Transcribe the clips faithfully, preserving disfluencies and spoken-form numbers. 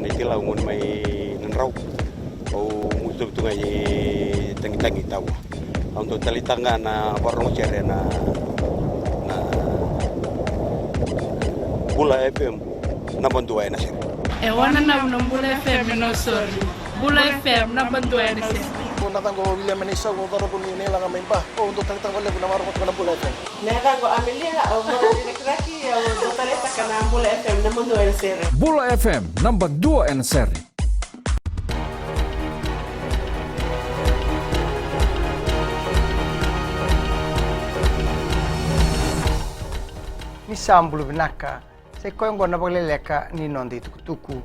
Mai Tilau, gone mai Nadrau. Au mutu tu ga i Tagitagi, Taua. Au dau taleitaka ga na vakarorogo sere na, na Bula F M, naba dua ena sere. E wananavu na Bula F M e Nausori. Bula F M, naba dua ena sere. Ko na yacaqu o William Enaisau, au cauravou ni Nailaga mai Ba. Au dau taleitaka vakalevu na vakarorogo na Bula F M. Na yacaqu o Amelia, au marama ni Rakiraki, au dau taleitaka na Bula F M, naba dua ena sere. Bula F M, naba dua ena sere. Ni sa bula vinaka. Sa i koya oqo na vakaleleka ni noda itukutuku.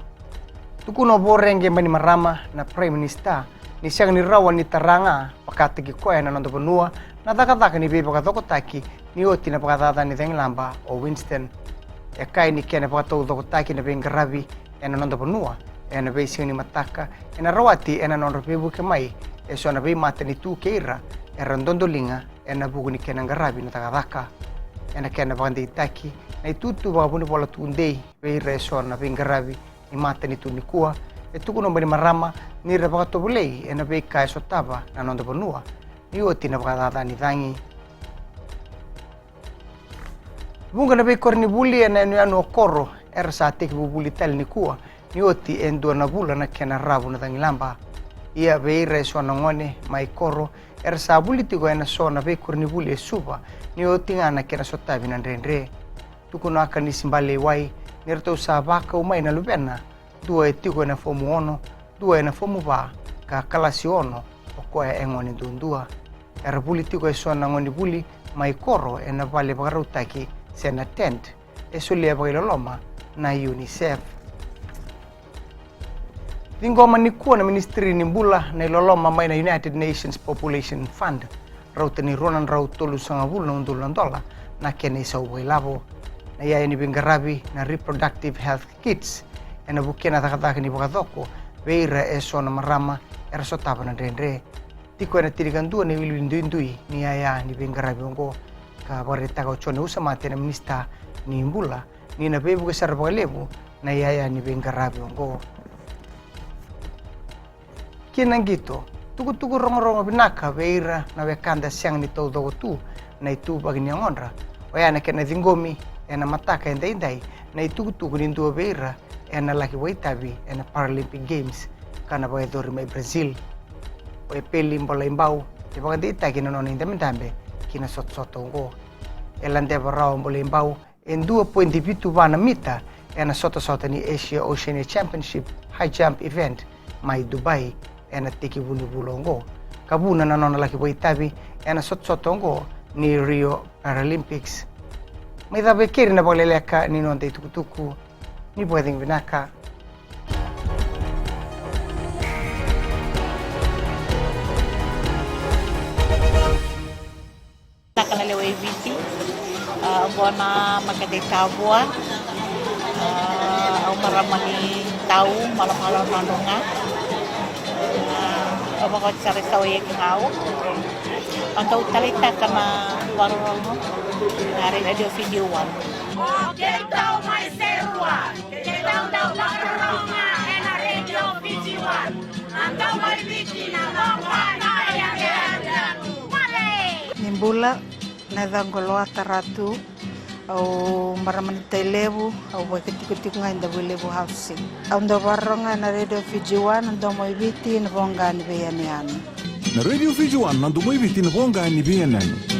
Tukuna o Voreqe Bainimarama, na Prime Minister, ni sega ni rawa ni tara ga vakataki koya ena noda vanua na cakacaka ni veivakacokotaki ni oti na vakacaca ni cagilaba o Winston. E kaya ni kena vakataucokotaki na veiqaravi ena noda vanua ena veisiga ni mataka ena rawati ena nodra veivuke mai eso na veimatanitu kei ira era dodoliga ena vuku ni kena qaravi na cakacaka. Ena kena vakadeitaki na itutu vakavunivola tudei vei ira eso na veiqaravi ni matanitu nikua, e tukuna o Bainimarama ni ra vakatovolei ena veika e sotava na noda vanua ni oti na vakacaca ni cagi. Vuqa na veikoronivuli ena yanuyanu o Koro era sa tekivu vuli tale nikua ni oti e dua na vula na kena ravu na cagilaba. Ia vei ira eso na gone mai Koro era sa vuli tiko ena so na veikoronivuli e Suva ni oti ga na kena sotavi na dredre. Tukuna o Akanisi Baleiwai ni ratou sa vakau mai na luvena, dua e tiko ena fomu ono, dua ena fomu va, ka kalasi ono o koya e gone duadua. Era vuli tiko eso na gonevuli mai Koro ena vale vakarautaki se na tent e solia vakailoloma na UNICEF. Ciqoma nikua na Ministry ni Bula na iloloma mai na United Nations Population Fund, rauta ni rua na drau tolusagavulu na udolu na dola na kena isau vakailavo. Na iyaya ni veiqaravi na reproductive health kits ena vukea na cakacaka ni vakacoko vei ira eso na marama era sotava na dredre. Tiko ena tinikadua na iwiliwili duidui ni iyaya ni veiqaravi oqo, ka vakaraitaka o Jone Usamate na Minisita ni Bula ni na veivuke sara vakalevu na iyaya ni veiqaravi oqo. Ki na qito, tukutuku rogorogo vinaka vei ira na wekada sega ni taucoko tu na ituvaki ni yagodra, oya na kena ciqomi ena mataka edaidai na itukutuku ni dua vei ira ena laki vakaitavi ena Paralympic Games ka na vakayacori mai Brazil. O Epeli Bolaibau e vakadeitaki na nona idabedabe ki na sotasota oqo. E ladeva rawa o Bolaibau e dua poidi vitu va na mita ena sotasota ni Asia Oceania Championship High Jump event mai Dubai ena tekivu ni vula oqo, ka vuna na nona laki vakaitavi ena sotasota oqo ni Rio Paralympics. Mai cava e keri na vakaleleka ni noda itukutuku. Ni vakacegu vinaka. Vinaka na lewe i Viti. A, oqo na makete i Tavua. A, au marama ni Tau, Malomalo, Nadroga. A, au vakaoti sara i Sawaia ki Gau. Au dau taleitaka na vakarorogo na Radio Fiji One. O keitou mai Serua, keitou dau vakarorogo ena Radio Fiji One. Na domo i Viti, na domo i Viti. Ni bula, na yacaqu o Loata Ratu, au marama ni Tailevu, au vakatikotiko ga e Davuilevu Housing. Au dau vakarorogo ena Radio Fiji One, na domo i Viti, na voqa ni veiyanuyanu. Na Radio Fiji One, na domo i Viti, na voqa ni veiyanuyanu.